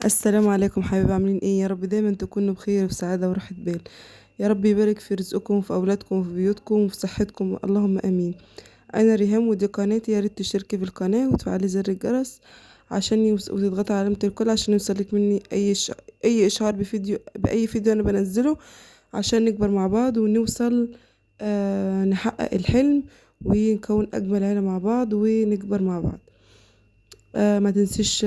السلام عليكم حبايبي، عاملين ايه؟ يا رب دايما تكونوا بخير وسعادة وراحة بال. يا رب يبارك في رزقكم وفي اولادكم وفي بيوتكم وفي صحتكم، اللهم امين. انا ريهام ودي قناتي، يا ريت تشتركي في القناة وتفعلي زر الجرس عشان وتضغطي على علامة الكل عشان يوصلك مني اي اشعار باي فيديو انا بنزله، عشان نكبر مع بعض ونوصل نحقق الحلم ونكون اجمل عيلة مع بعض ونكبر مع بعض. ما تنسيش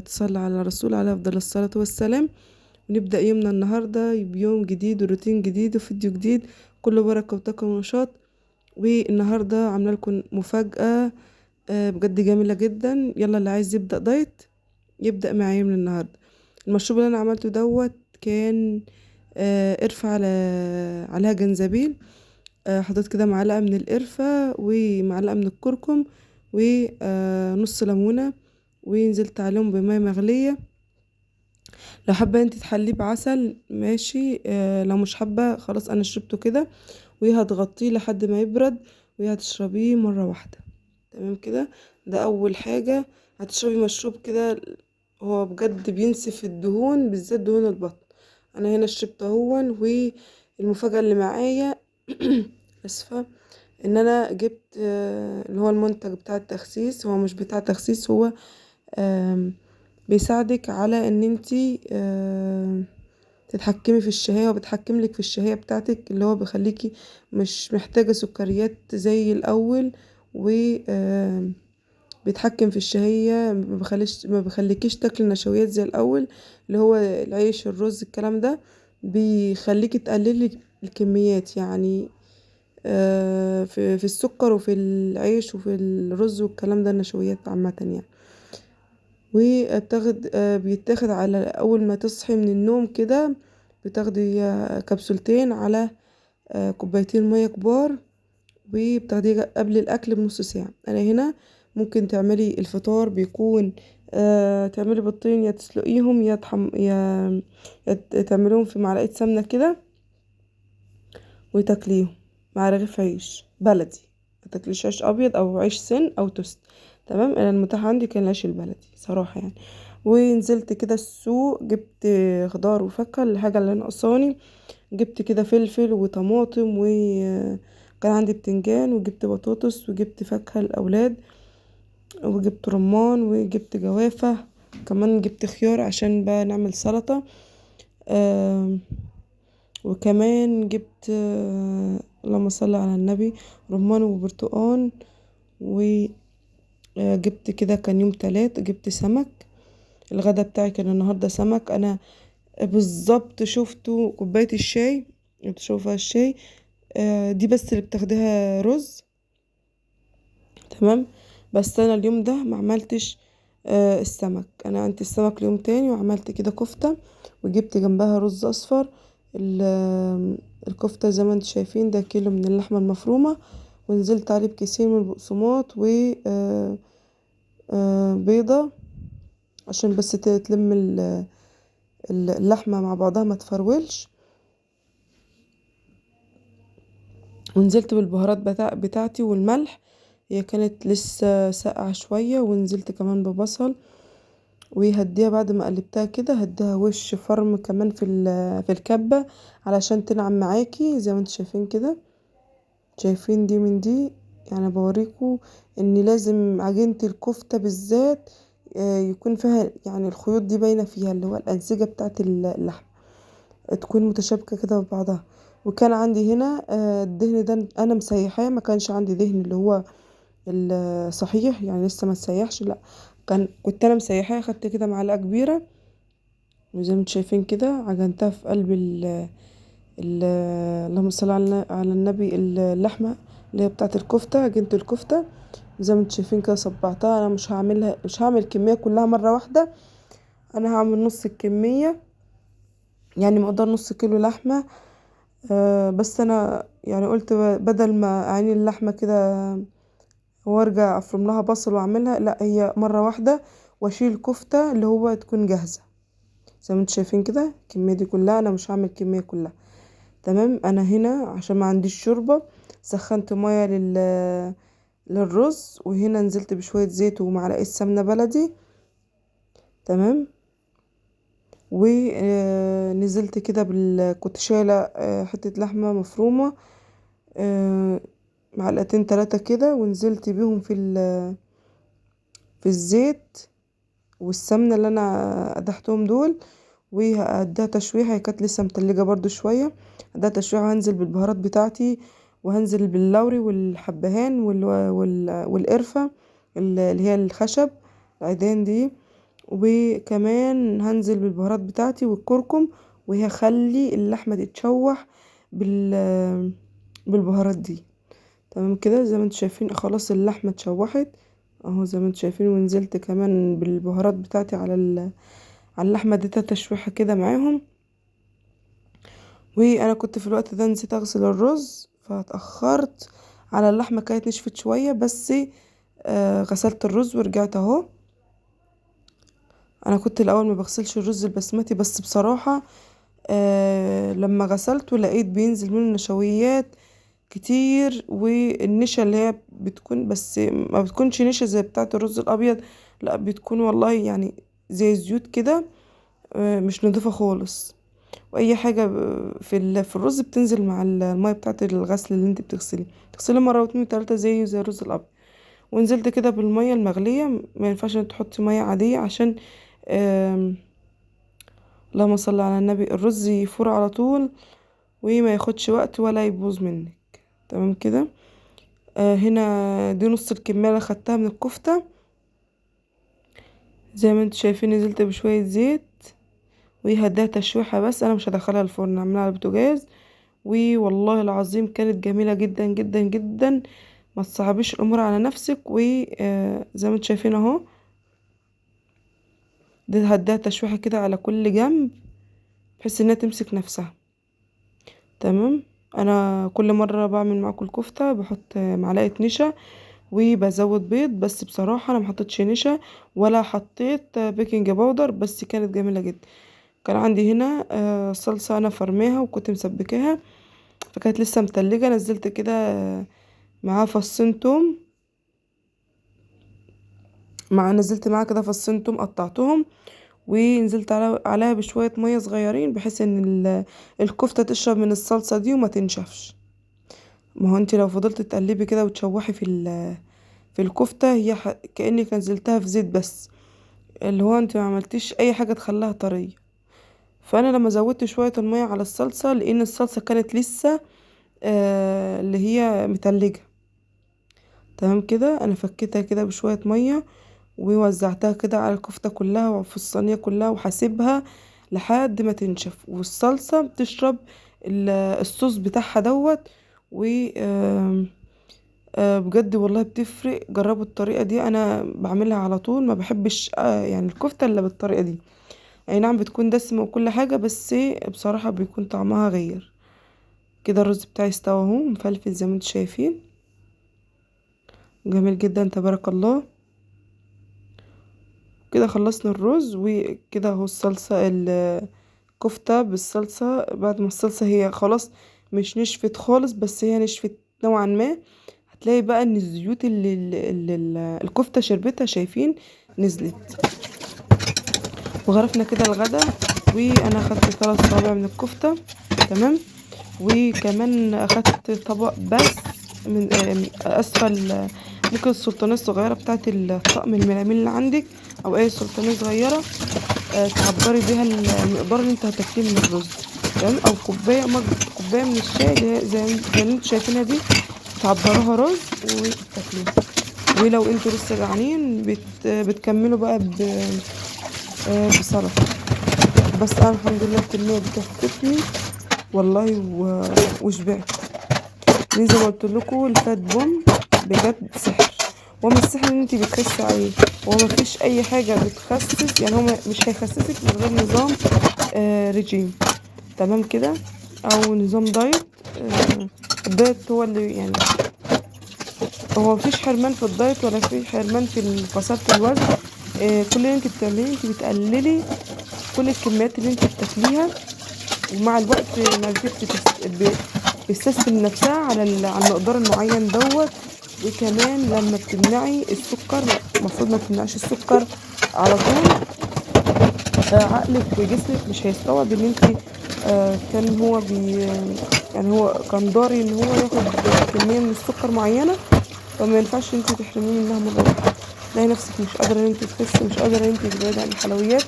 تصلي على الرسول عليه افضل الصلاة والسلام. ونبدأ يومنا النهاردة بيوم جديد وروتين جديد وفيديو جديد كله بركة وطاقة ونشاط. والنهاردة عاملة لكم مفاجأة، بجد جميلة جدا. يلا اللي عايز يبدأ دايت يبدأ معايا من النهاردة. المشروب اللي أنا عملته دوت كان، قرفة عليها جنزبيل، حطيت كده معلقة من القرفة ومعلقة من الكركم و، نص ليمونة، ونزلت عليهم بمية مغلية. لو حابة انت تحليه بعسل ماشي، لو مش حابة خلاص انا شربته كده. وهتغطيه لحد ما يبرد وهتشربيه مرة واحدة، تمام كده. ده اول حاجة. هتشربي مشروب كده هو بجد بينسف الدهون، بالذات دهون البطن. انا هنا شربته اهون. والمفاجأة اللي معايا اسفة، ان انا جبت، اللي هو المنتج بتاع التخسيس. هو مش بتاع تخسيس، هو، بيساعدك على ان انتي، تتحكمي في الشهية، وبيتحكم لك في الشهية بتاعتك، اللي هو بيخليكي مش محتاجة سكريات زي الأول، و، بيتحكم في الشهية، ما بيخليكيش تاكلي نشويات زي الأول، اللي هو العيش الرز الكلام ده. بيخليكي تقللي الكميات، في السكر وفي العيش وفي الرز والكلام ده، النشويات عامة. بيتاخد على أول ما تصحي من النوم كده، بتاخدي كبسولتين على، كوبايتين مية كبار، وبتاخديه قبل الأكل بنص ساعة. أنا هنا ممكن تعملي الفطار بيكون، تعملي بيضتين، يا تسلقيهم يا تعمليهم في معلقة سمنة كده وتاكليهم مع رغيف عيش بلدي، ما تاكليش عيش أبيض أو عيش سن أو توست، تمام. أنا المتاح عندي كان العيش البلدي صراحة. ونزلت كده السوق، جبت خضار وفاكهة الحاجة اللي ناقصاني، جبت كده فلفل وطماطم، وكان عندي بتنجان، وجبت بطاطس، وجبت فاكهة للأولاد، وجبت رمان، وجبت جوافة، كمان جبت خيار عشان بقى نعمل سلطة، وكمان جبت، اللهم صل على النبي، رمان وبرتقان، وجبت كده كان يوم تلات جبت سمك. الغدا بتاعي كان النهاردة سمك. أنا بالظبط شفته كوباية الشاي اللي بتشربوا فيها الشاي، دي بس اللي بتاخديها رز، تمام. بس أنا اليوم ده ما عملتش، السمك، أنا عملت السمك ليوم تاني، وعملت كده كفتة وجبت جنبها رز أصفر. الكفتة زي ما انتم شايفين ده كيلو من اللحمة المفرومة، ونزلت عليه بكيسين من البقسماط و، بيضة عشان بس تلم اللحمة مع بعضها ما تفرولش. ونزلت بالبهارات بتاعتي والملح، هي كانت لسه ساقعة شوية. ونزلت كمان ببصل، وهديها بعد ما قلبتها كده هديها وش فرم كمان في الكبة علشان تنعم معاكي زي ما انتم شايفين كده. شايفين دي من دي، بوريكم ان لازم عجينة الكفتة بالذات، يكون فيها الخيوط دي باينة فيها، اللي هو الأنسجة بتاعت اللحم تكون متشابكة كده في بعضها. وكان عندي هنا، الدهن ده أنا مسيحاه، ما كانش عندي دهن اللي هو الصحيح، لسه ما تسيحش، لا كنت أنا مسيحاه. خدت كده معلقة كبيرة وزي ما انتم شايفين كده عجنتها في قلب اللهم صل على النبي، اللحمة اللي هي بتاعت الكفتة، عجينة الكفتة زي ما انتم شايفين كده صبعتها. أنا مش هعمل الكمية كلها مرة واحدة، أنا هعمل نص الكمية، يعني مقدار نص كيلو لحمة، بس أنا قلت بدل ما أعين اللحمة كده وارجع افرم لها بصل واعملها، لا هي مرة واحدة واشيل الكفتة اللي هو تكون جاهزة زي ما انتم شايفين كده. الكمية دي كلها انا مش هعمل الكمية كلها، تمام. انا هنا عشان ما عنديش شوربة سخنت مية للرز، وهنا نزلت بشوية زيت ومعلقة سمنة بلدي، تمام. ونزلت كده كنت شايله حتة لحمه مفرومه معلقتين 3 كده، ونزلت بيهم في الزيت والسمنه اللي انا قدحتهم دول، وهديها تشويحه. هي كانت لسه متلجه برضو شوية، هديها تشويحه وهنزل بالبهارات بتاعتي، وهنزل باللوري والحبهان والقرفه اللي هي الخشب العيدان دي، وكمان هنزل بالبهارات بتاعتي والكركم، وهخلي اللحمة تتشوح بالبهارات دي. تمام كده زي ما انتم شايفين خلاص اللحمة اتشوحت اهو زي ما انتم شايفين، ونزلت كمان بالبهارات بتاعتي على اللحمة، اديتها تشويحه كده معاهم. وانا كنت في الوقت ده نسيت اغسل الرز فاتاخرت على اللحمة، كانت نشفت شوية بس غسلت الرز ورجعت اهو. انا كنت الاول ما بغسلش الرز البسمتي، بس بصراحة لما غسلته لقيت بينزل منه نشويات كتير، والنشا اللي هي بتكون بس ما بتكونش نشا زي بتاعه الرز الابيض، لا بتكون والله يعني زي الزيوت كده، مش نضيفه خالص. واي حاجة في الرز بتنزل مع المية بتاعه الغسل اللي انت بتغسليه، تغسليه مرة واتنين وتلاتة زي الرز الابيض. ونزلت كده بالمية المغليه، ما ينفعش تحطي مية عادية عشان اللهم صل على النبي الرز يفور على طول وما ياخدش وقت ولا يبوظ منك. تمام كده. هنا دي نص الكمية اللي خدتها من الكفتة زي ما انتم شايفين، نزلت بشوية زيت وهديها تشويحه بس، انا مش هدخلها الفرن، هعملها على البوتاجاز. والله العظيم كانت جميلة جدا جدا جدا، ما تصعبيش الامور على نفسك. وزي ما انتم شايفين اهو، دي هديها تشويحه كده على كل جنب بحيث انها تمسك نفسها. تمام. انا كل مرة بعمل معاكم الكفتة بحط معلقه نشا وبزود بيض، بس بصراحة انا ما حطيتش نشا ولا حطيت baking powder، بس كانت جميلة جدا. كان عندي هنا صلصه انا فرماها وكنت مسبكاها، فكانت لسه متلجه، نزلت كده معاها فصين توم، نزلت معاها كده فصين توم قطعتهم، ونزلت عليها بشوية مية صغيرين بحيث ان الكفتة تشرب من الصلصه دي وما تنشفش. ما هو انت لو فضلت تقلبي كده وتشوحي في الكفتة هي كانك نزلتها في زيت بس، اللي هو انت ما عملتيش اي حاجة تخليها طرية. فانا لما زودت شوية المية على الصلصه لان الصلصه كانت لسه اللي هي متلجه. تمام كده. انا فكيتها كده بشوية مية ووزعتها كده على الكفتة كلها وفي الصينية كلها، وهسيبها لحد ما تنشف والصلصه بتشرب الصوص بتاعها دوت. و بجد والله بتفرق. جربوا الطريقة دي، انا بعملها على طول، ما بحبش يعني الكفتة الا بالطريقة دي. اي نعم بتكون دسمة وكل حاجة، بس بصراحة بيكون طعمها غير كده. الرز بتاعي استوى اهو مفلفل زي ما انتم شايفين، جميل جدا تبارك الله. كده خلصنا الرز، وكده اهو الصلصه الكفتة بالصلصه. بعد ما الصلصه هي خلاص مش نشفت خالص، بس هي نشفت نوعا ما، هتلاقي بقى ان الزيوت اللي الكفتة شربتها شايفين نزلت. وغرفنا كده الغدا، وانا اخدت 3 صوابع من الكفتة. تمام. وكمان اخدت طبق بس من اسفل، ممكن السلطانيه الصغيرة بتاعت الطقم الملامين اللي عندك، او اي سلطانيه صغيرة تعبري بيها المقدار اللي انت هتاكليه من الرز. تمام. او كوباية من الشاي اللي هي زي اللي انتوا شايفينها دي، تعبروها رز وتاكلوها. ولو انتوا لسه جعانين بتكملوا بقى بسلطه. بس انا الحمد لله الكمية دي كفتني والله وشبعت. زي ما قلت لكم الفات بوم بجد سحر، هو مش سحر ان انت بتخسي عليه، هو مفيش اي حاجة بتخسس، يعني هو مش هيخسسك من غير نظام رجيم. تمام كده، او نظام diet. ال diet هو اللي يعني هو مفيش حرمان في ال diet ولا في حرمان في خسارة الوزن. كل اللي انت بتعمليه انت بتقللي كل الكميات اللي انت بتاكليها، ومع الوقت معدتك بتستسلم نفسها على المقدار المعين دوت. وكمان لما بتمنعي السكر، المفروض ما تمنعش السكر على طول، عقلك وجسمك مش هيستوعب ان انت كان هو يعني هو كان ضاري ان هو ياخد كمية من السكر معينة، فما ينفعش انت تحرميه منها مرة واحدة. تلاقي نفسك مش قادرة ان انت تخسي، مش قادرة ان انت تبعدي عن الحلويات،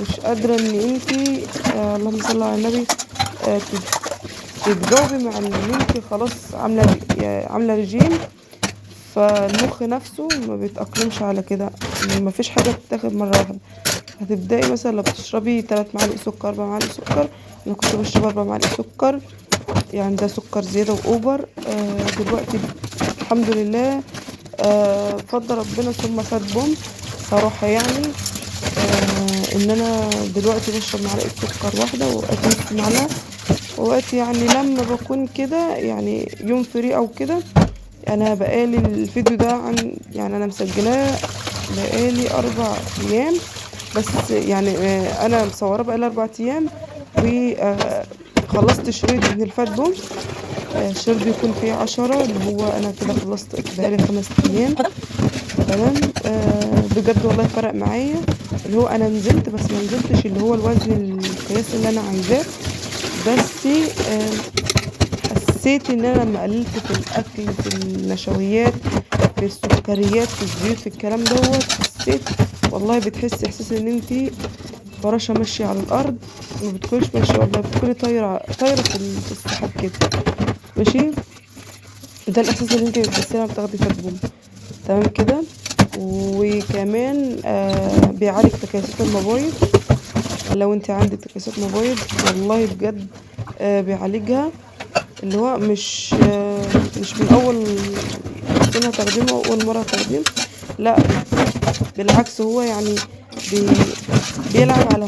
مش قادرة ان انت اللهم صل على النبي تتجاوبي مع ان انت خلاص عاملة رجيم. فالمخ نفسه ما بيتأقلمش على كده، ما فيش حاجة بتتاخد مرة واحدة. هتبدأي مثلا لو بتشربي 3 معالق سكر، 4 معالق سكر، انا كنت بشرب 4 معالق سكر، يعني ده سكر زيادة واوفر. دلوقتي الحمد لله، بفضل ربنا ثم فات بوم صراحة، ان انا دلوقتي بشرب معلقة سكر واحدة واوقات نص معلقة، واوقات لما بكون كده يوم فري او كده. انا بقالي الفيديو ده عن يعني انا مسجلاه بقالي 4 ايام بس، انا مصوره بقالي 4 ايام، و، خلصت شريط من الفات بوم. الشريط بيكون فيه 10، اللي هو انا كده خلصت بقالي 5 ايام. تمام. بجد والله فرق معايا، اللي هو انا نزلت بس ما نزلتش اللي هو الوزن القياسي اللي انا عايزاه، بس حسيت ان انا لما قللت في الاكل، في النشويات، في السكريات، في الزيوت، في الكلام دوت، حسيت والله بتحسي احساس ان انتي فراشة ماشية على الارض، ما بتكونيش ماشية والله، بتكوني طايرة في السحاب كده، ماشي. ده الاحساس اللي انتي بتحسيه لما بتاخدي فات بوم. تمام كده. وكمان بيعالج تكيسات المبايض، لو انتي عندك تكيسات مبايض والله بجد، بيعالجها، اللي هو مش من اول سنة تخديمه او اول مرة تخديم، لا بالعكس، هو بيلعب على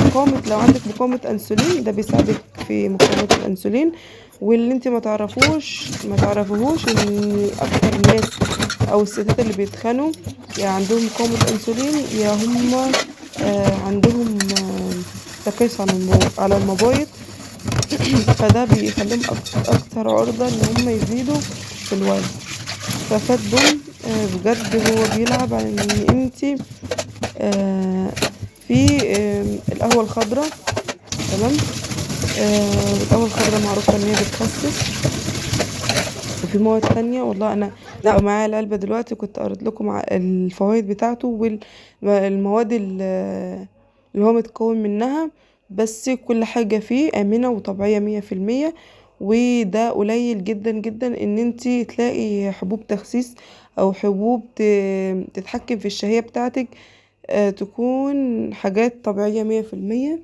مقاومة، لو عندك مقاومة انسولين ده بيساعدك في مقاومة الانسولين. واللي انت ما تعرفوهوش ان اكتر الناس او الستات اللي بيتخنوا يا عندهم مقاومة انسولين، يا هم عندهم تكيس على المبايض، فده بيخليهم اكتر عرضة ان هم يزيدوا في الوزن. ففات بوم، بجد هو بيلعب على ان انت، في القهوة الخضراء. تمام. القهوة الخضراء معروفة ان هي بتخسس، وفي مواد تانية. والله انا لو معايا العلبة دلوقتي كنت قريت لكم الفوائد بتاعته والمواد اللي هو متكون منها، بس كل حاجة فيه آمنة وطبيعية مية في المية. وده قليل جدا جدا ان انتي تلاقي حبوب تخسيس او حبوب تتحكم في الشهية بتاعتك، تكون حاجات طبيعية مية في المية،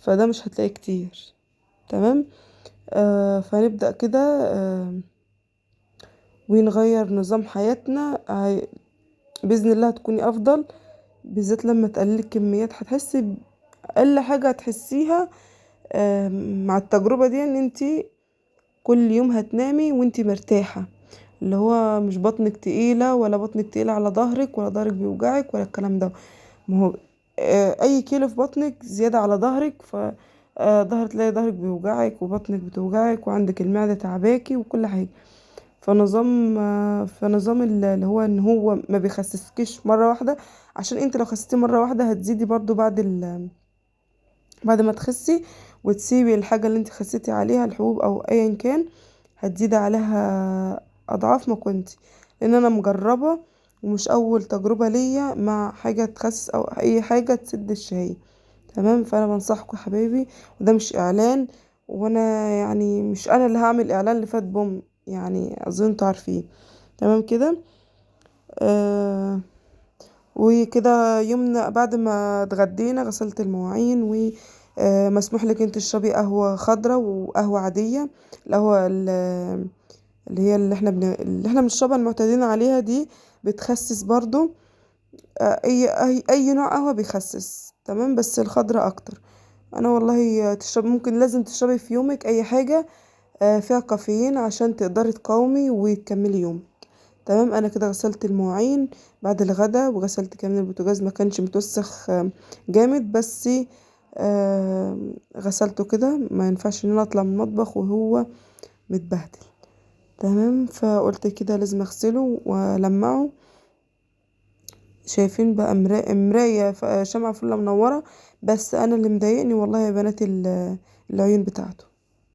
فده مش هتلاقي كتير. تمام. فنبدأ كده، ونغير نظام حياتنا، بإذن الله هتكوني أفضل، بالذات لما تقللي الكميات. هتحسي أقل حاجة هتحسيها، مع التجربة دي ان انتي كل يوم هتنامي وانتي مرتاحة، اللي هو مش بطنك تقيلة ولا بطنك تقيلة على ظهرك ولا ظهرك بيوجعك ولا الكلام ده. ما هو، أي كيلو في بطنك زيادة على ظهرك، تلاقي ظهرك بيوجعك وبطنك بتوجعك وعندك المعدة تعباكي وكل حاجة. فنظام اللي هو ان هو ما بيخسسكيش مرة واحدة، عشان انت لو خسيتي مرة واحدة هتزيدي برضو بعد ما تخسي وتسيبي الحاجة اللي انت خسيتي عليها، الحبوب او ايا كان، هتزيدي عليها اضعاف ما كنتي. لان انا مجربة ومش اول تجربة ليا مع حاجة تخسس او اي حاجة تسد الشهية. تمام. فانا بنصحكم حبايبي، وده مش اعلان، وانا مش انا اللي هعمل اعلان لفات بوم، اظن انتوا عارفين. تمام كده. وكده يومنا بعد ما اتغدينا غسلت المواعين، و، مسموح لك انت تشربي قهوة خضراء وقهوة عادية، القهوة اللي هي اللي احنا بنشربها المعتادين عليها دي بتخسس برضو. اي نوع قهوة بيخسس. تمام. بس الخضراء اكتر. انا والله تشرب، ممكن لازم تشربي في يومك اي حاجة، فيها كافيين عشان تقدري تقاومي وتكملي يومك. تمام. انا كده غسلت المواعين بعد الغدا، وغسلت كمان البوتاجاز، ما كانش متوسخ، جامد، بس، غسلته كده، ما ينفعش ان انا اطلع من المطبخ وهو متبهدل. تمام. فقلت كده لازم اغسله والمعه. شايفين بقى مراية شمعة فلة منورة. بس انا اللي مضايقني والله يا بنات العيون بتاعته.